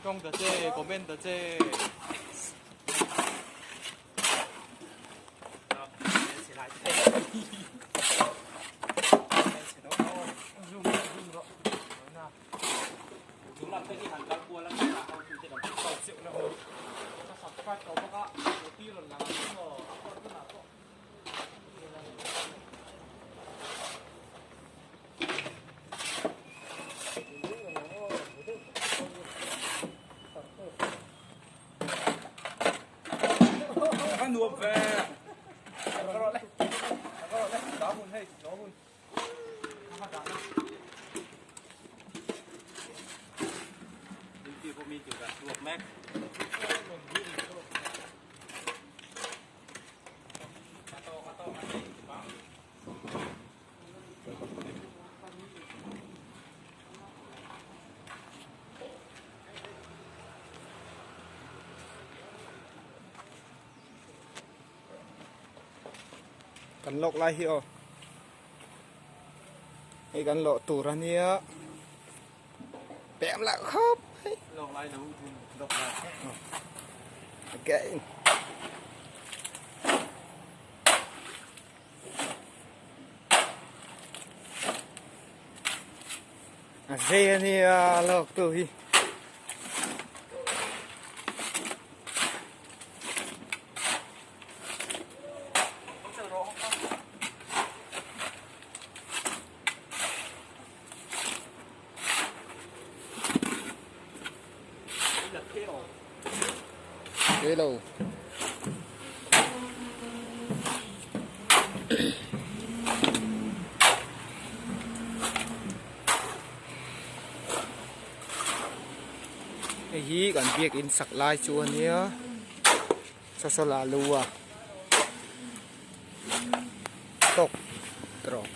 Tawng ta che, comment ta che. Ka nuam ve. Ka rawh le. Ka rawh le. Dah hun hei, dah hun. Kan lawk lai hi aw hei kan lawh tur a nia pem lah khawp mai Lawk lai lo dun lawk lai. Okay. A zei a nia lawk tu hi. Hello. Hei hi kan biakin sak lai chu a nia saw saw la lu a tawk tawh.